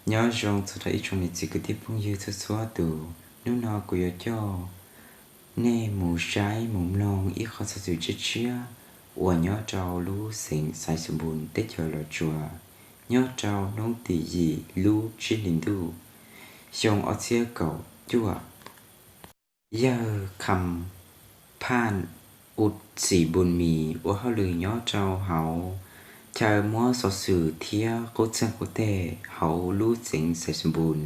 Nyob zoo txog rau ib tsoom niam txiv kwv tij phooj ywg txhua txhua tus, hnub no kuv yuav coj nej mus saib mus mloog ib qho xov xwm tshiab tshiab uas nyob rau lub xeev Xaiv Xus Npus teb chaws Los Tsuas, nyob rau hnub tim yim lub tsib hlis ntuj xyoo ob txhiab kaum cuaj. Yawg Kham Phaj Ut Xim Npus Mis ua hauj lwm nyob rau hauv chaw muab xov xwm thiab qub txeeg qub teg hauv lub xeev Xaiv Xus Npus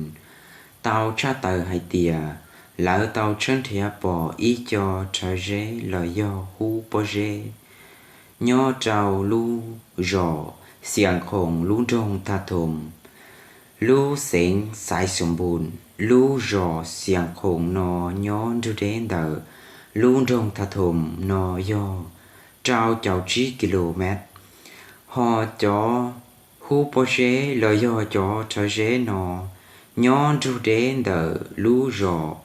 tau tshaj tawm hais tias lawv tau tshawb nrhiav pom ib co rhawv zeb los yog hub pob zeb nyob rau lub zos Xias Khoos lub nroog Thaj Thoos, lub xeev Xaiv Xus Npus. Lub zos Xias Khoos no nyob nrug deb ntawm lub nroog Thaj Thoos no yog rau caum tsib kis lus mev, ho cov hub pob zeb los yog cov rhawv zeb no nyob nrug deb ntawm lub zos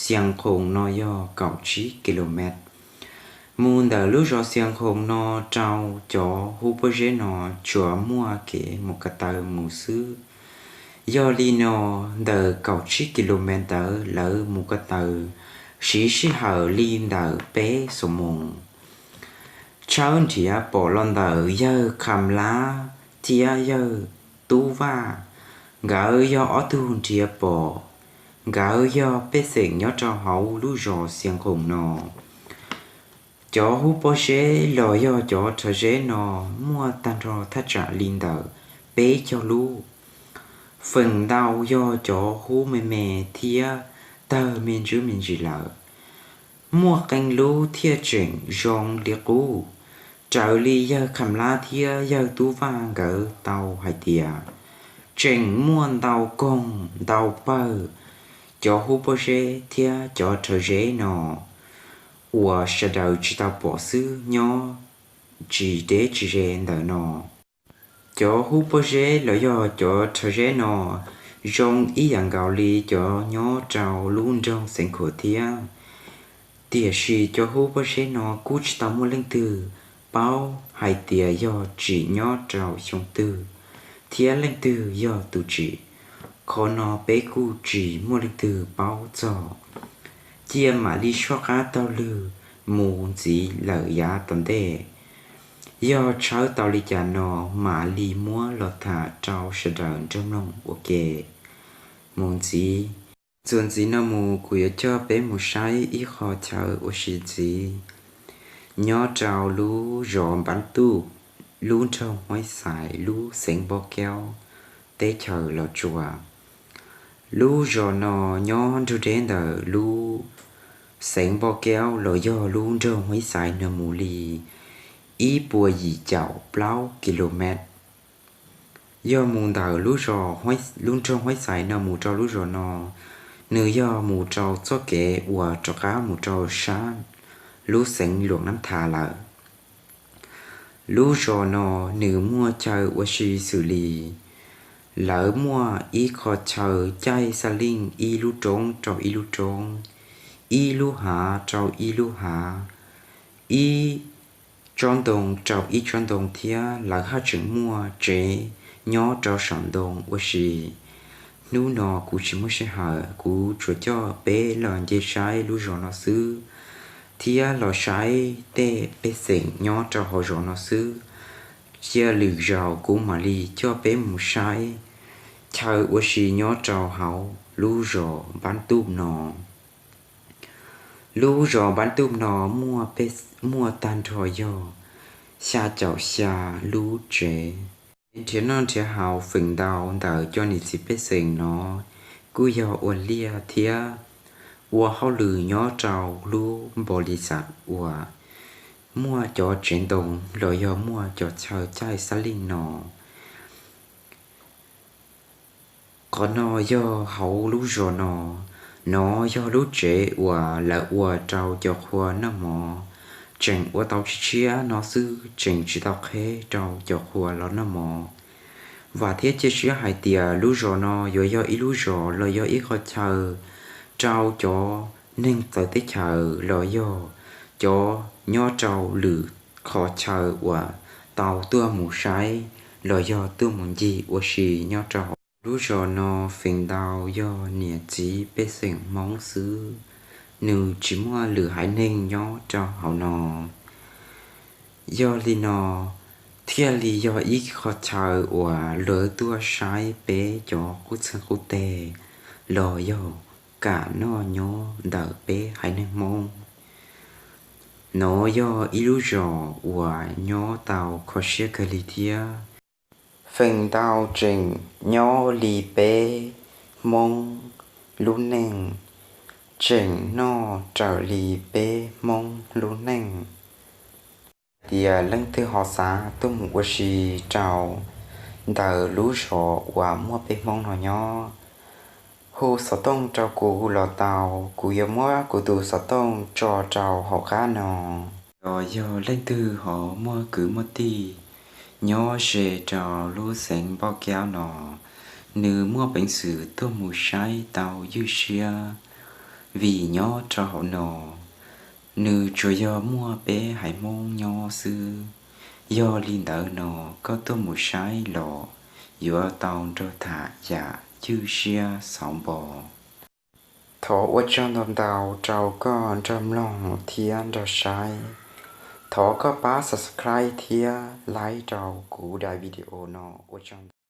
Xias Khoos no yog kaum tsib kis lus mev. Mus ntawm lub zos Xias Khoos no rau cov hub pob zeb no tsuas muaj kev mus ko taw mus xwb. Yog li no, ntawm kaum tsib kis lus mev ntawd lawv mus ko taw siv sij hawm li ntawm peb xuab moos. Tshawb nrhiav pom los ntawm yawg Kham Lab thiab yawg Tub Vaj, nkawd yog ob tug nrhiav pom. Nkawd yog pej xeem nyob rau hauv lub zos Xias Khoos no. Cov hub pob zeb los yog cov rhawv zeb no muaj tag nrho thaj tsam li ntawm peb caug lub. Feem ntau yog cov hub me me thiab tawg me ntsis me ntsis lawm. Muaj qee lub thiaj tseem zoo li qub. Raws li yawg Kham Lab thiab yawg Tub Vaj nkawd tau hais tias tseem muaj ntau koog ntau pawg cov hub pob zeb thiab cov rhawv zeb no uas sawv daws tsis tau pom xwb nyob tsis deb tsis ze ntawm no. Cov hub pob zeb los yog cov rhawv zeb no zoo ib yam nkaus li cov nyob rau lub nroog Xeev Khuam thiab. Tiam sis cov hub pob zeb no kuj tsis tau muaj leej twg paub hais tias yog tsim nyob rau xyoo twg thiab leej twg yog tus tsim. Qhov no peb kuj tsis muaj leej twg paub txog. Cia mam li soj qab taug lw mus ntxiv lawm yav tom ntej. Yog tshawb tau li cas no mam li muab los tham rau sawv daws nrog mloog ua ke mus ntxiv. Txuas ntxiv no mus kuv yuav coj peb mus saib ib qho chaw ua si ntxiv nyob rau lub zos Npab Tub, lub nroog Huaib Xais, lub xeev Npab Kaub, teb chaws Los Tsuas. Lub zos no nyob nrug deb ntawm lub xeev Npab Kaub los yog lub nroog Huaib Xais no mus li ib puas yim caum plaub kis lus mev. Yog mus ntawm lub nroog Huaib Xais no mus rau lub zos no, nws yog mus rau txoj kev uas rov qab mus rau sab lub xeev Luam Nab Thav lawm. Lub zos no nws muaj chaw ua si xws li lawv muaj ib qho chaw caij xab leej ib lub roob rau ib lub roob, ib lub hav rau ib lub hav, ib tsob ntoo rau ib tsob ntoo thiab lawv haj tseem muaj tsev nyob rau saum ntoo ua si. Hnub no kuv tsis muaj sij hawm, kuv tsuas coj peb los nce saib lub zos no xwb thiab los saib tej pej xeem nyob rau hauv zos no xwb. Cia lwm zaus kuv mam li coj peb mus saib chaw ua si nyob rau hauv lub zos Npab Tub no. Lub zos Npab Tub no muaj tag nrho yog xya caum xya lub tsev. Nrhiav noj nrhiav haus feem ntau ntawm cov niam txiv pej xeem no kuj yog ua liaj thiab ua hauj lwm nyob rau lub npau li xas uas muaj cov tsev ntoo los yog muaj cov chaw caij xab leej no. Qhov no yog hauv lub zos no, no yog lub tsev uas lawv ua rau cov qhua noj mov, tseem ua tau tshiab tshiab no xwb, tseem tsis tau qheb rau cov qhua los noj mov. Vam thiab cia siab hais tias lub zos no yuav yog ib lub zos los yog ib qho chaw rau cov neeg txawv teb chaws los yog cov nyob rau lwm qhov chaw uas tau tuaj mus saib los yog tuaj mus ncig ua si nyob rau Lub zos no feem ntau yog niam txiv pej xeem Hmoob xwb, nws tsis muaj lwm haiv neeg nyob rau hauv no. Yog li no thiaj li yog ib qho chaw uas lawv tuaj saib peb cov qub txeeg qub teg los yog kam noj nyob ntawm peb haiv neeg Hmoob. Nov yog ib lub zos uas nyob tau kho siab kawg li thiab. Feem ntau tseem nyob li peb Hmoob lub neej, tseem noj raws li peb Hmoob lub neej. Hais tias leej twg ho xav tuaj mus ua si rau ntawm lub zos uas muaj peb Hmoob no nyob, hu xov tooj rau kuv los tau, kuv yuav muab kuv tus xov tooj tso rau hauv qab no. Los yog leej twg ho muaj kwv muaj tij nyob ze rau lub xeev Npauj Kaub no, nws muaj peev xwm tuaj mus saib tau ywj siab, vim nyob rau hauv no nws tsuas yog muaj peb haiv Hmoob nyob xwb. Yog li ntawd no koj tuaj mus saib los yuav tau nrog tham yam ywj siab xauv npo. Thov ua tsaug ntau ntau rau koj nrog mloog thiab nrog saib. Thov koj pab subscribe thiab like rau kuv daim video no. Ua tsaug ntau.